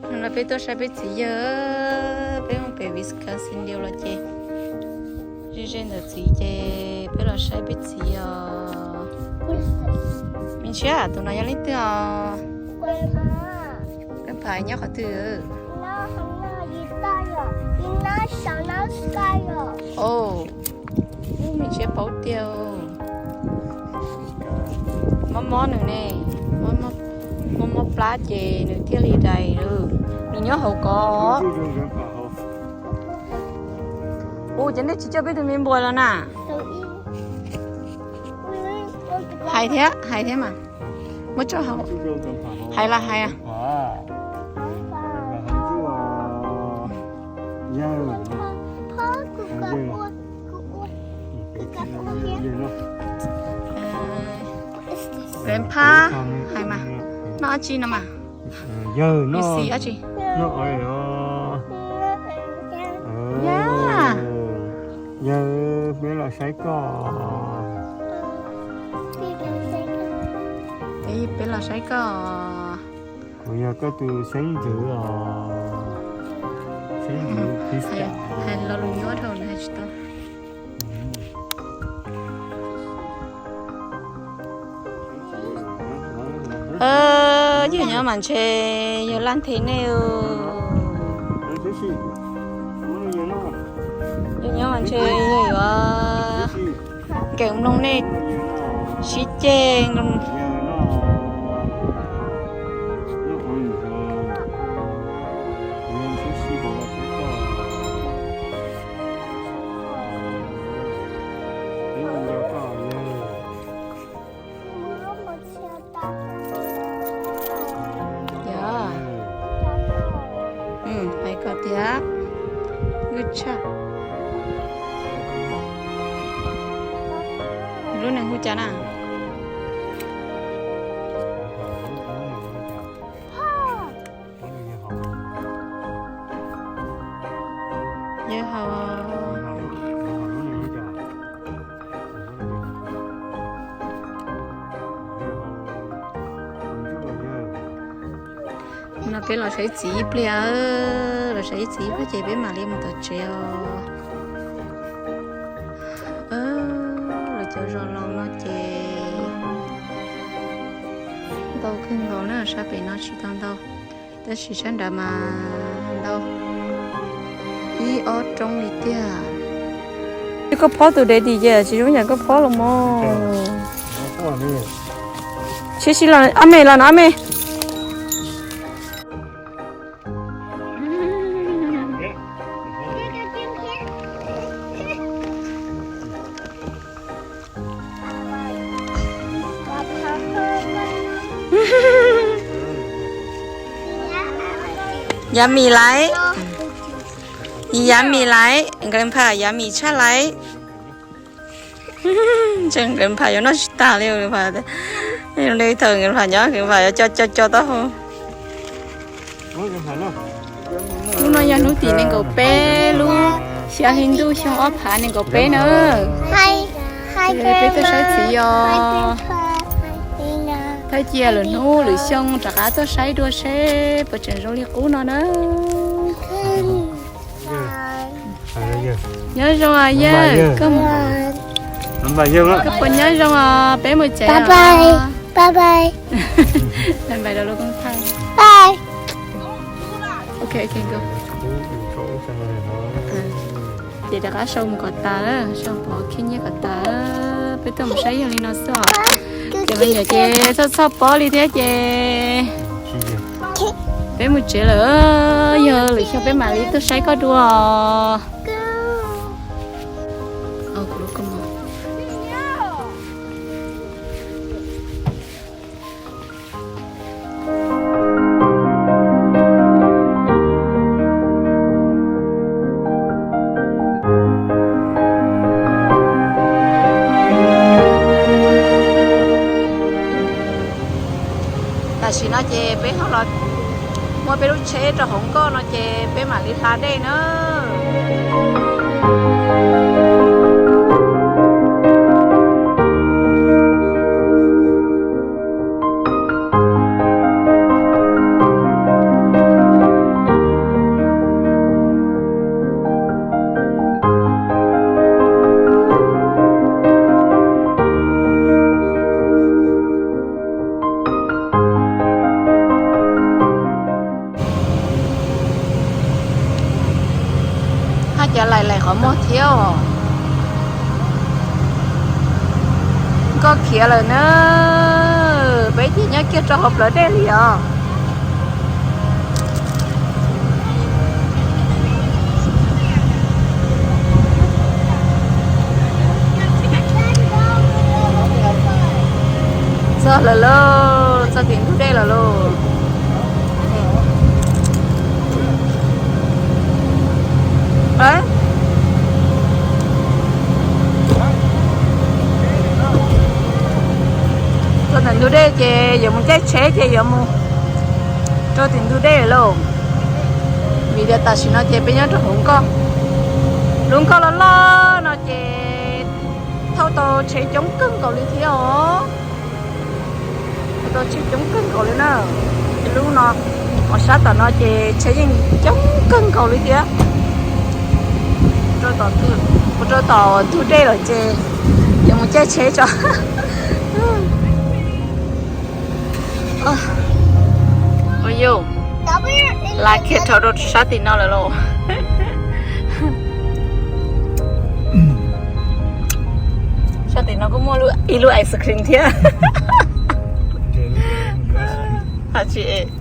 Hnub no peb tuaj saib peb txiv yawg, peb mus pem Wisconsin los ces ze ze ntawm txiv ces peb los saib peb txiv os. Me ntsis, tus no yog leej twg os? Peb phav nyob qhov twg? Ub, me ntsis paub tiag. Mob mob nws ne, mob mob plab ces nws thiaj li dais lawm. Nws nyob hauv ko. Ub, ces nej tsis coj peb tus me npua los na? Hais thiab, hais thiab mas. Muab tso hauv. Hais los hais. Grandpa, hais mas. Noj dab tsi no mas? Yawg, noj dab tsi? Noj os. Yawg, peb los saib koj. Peb los saib koj. Kuv yog koj tus xeeb ntxwv os. Xeeb ntxwv Krista. Hais lo lus nyuaj dhau nws hais tsis tau. Yawg nyob mas ntshe yawg laj nthe nej. Yawg nyob mas ntshe yawg yuav nkees mloog nej sib ceg. Yog, hais kom tias, good job. Lub neej hu cas na? Yawg hau. No peb los saib txiv ib pliag, los saib txiv ib pliag ces peb mam li mus tom tsev os. Los cov zos laus no ces ntau kawg nkaus na, sab pem no tsis tau ntau, tab sis sab nrad mas ntau ib ob roob li tiag. Koj phob tus daddy ces tsis zoo yam koj phob los mog. Tsis, tsis los, ob me los no ob me. Yummy laiv. Yummy laiv, nkawd pham yummy tshaj laiv. Ntshe nkawd pham yuav noj tsis tag li, nkawd pham, thaum nkawd pham nyob nkawd pham yuav co co co taub hau. Hnub no yog hnub tim nees nkaum peb lub xya hli ntuj xyoo ob phav nees nkaum peb na. Peb tuaj saib txiv os. Thaij cia lwm hnub lwm xyoo rov qab tuaj saib dua seb puas tseem zoo li qub no na. Nyob zoo os yawg, koj puas nyob zoo os, peb mus tsev os. Bye bye. Ok, ok, go. Ces rov qab sau mus kom tas, sau pov khib nyiab kom tas, peb tuaj mus saib yawg li no xwb os. Ces me nyuam ces txhoj txhoj pob li thiab ces peb mus tsev lawm, yog lwm xyoo peb mam li tuaj saib koj dua. Tam sim no ces peb ho los muab peb lub tsheb rau hauv nkoj no ces peb mam li hla dej na. Laim laim qhov muag thiab os. Nkoj khiav lawm na. Peb ces nyob kiag rau hauv plawv dej li os. Txog lawm lauj, txog tim ntug dej lawm lauj. Txog tim ntug dej ces yuav mus caij tsheb ces yuav mus rau tim ntug dej lauj. Vim tias tam sim no ces peb nyob rau hauv nkoj, lub nkoj loj loj no ces thauj tau tsheb coob kawg nkaus li thiab os. Thauj tau tsheb coob kawg nkaus li na. Lub no, hauv sab tom no ces tsheb yeej coob kawg nkaus li thiab. Mus rau tom ntug dej lawm ces yuav mus caij tsheb tso. Ua yus, laj kiag rau rau sab tim no lawm lauj. Sab tim no kuj muaj ib lub ice cream thiab. Hais tsis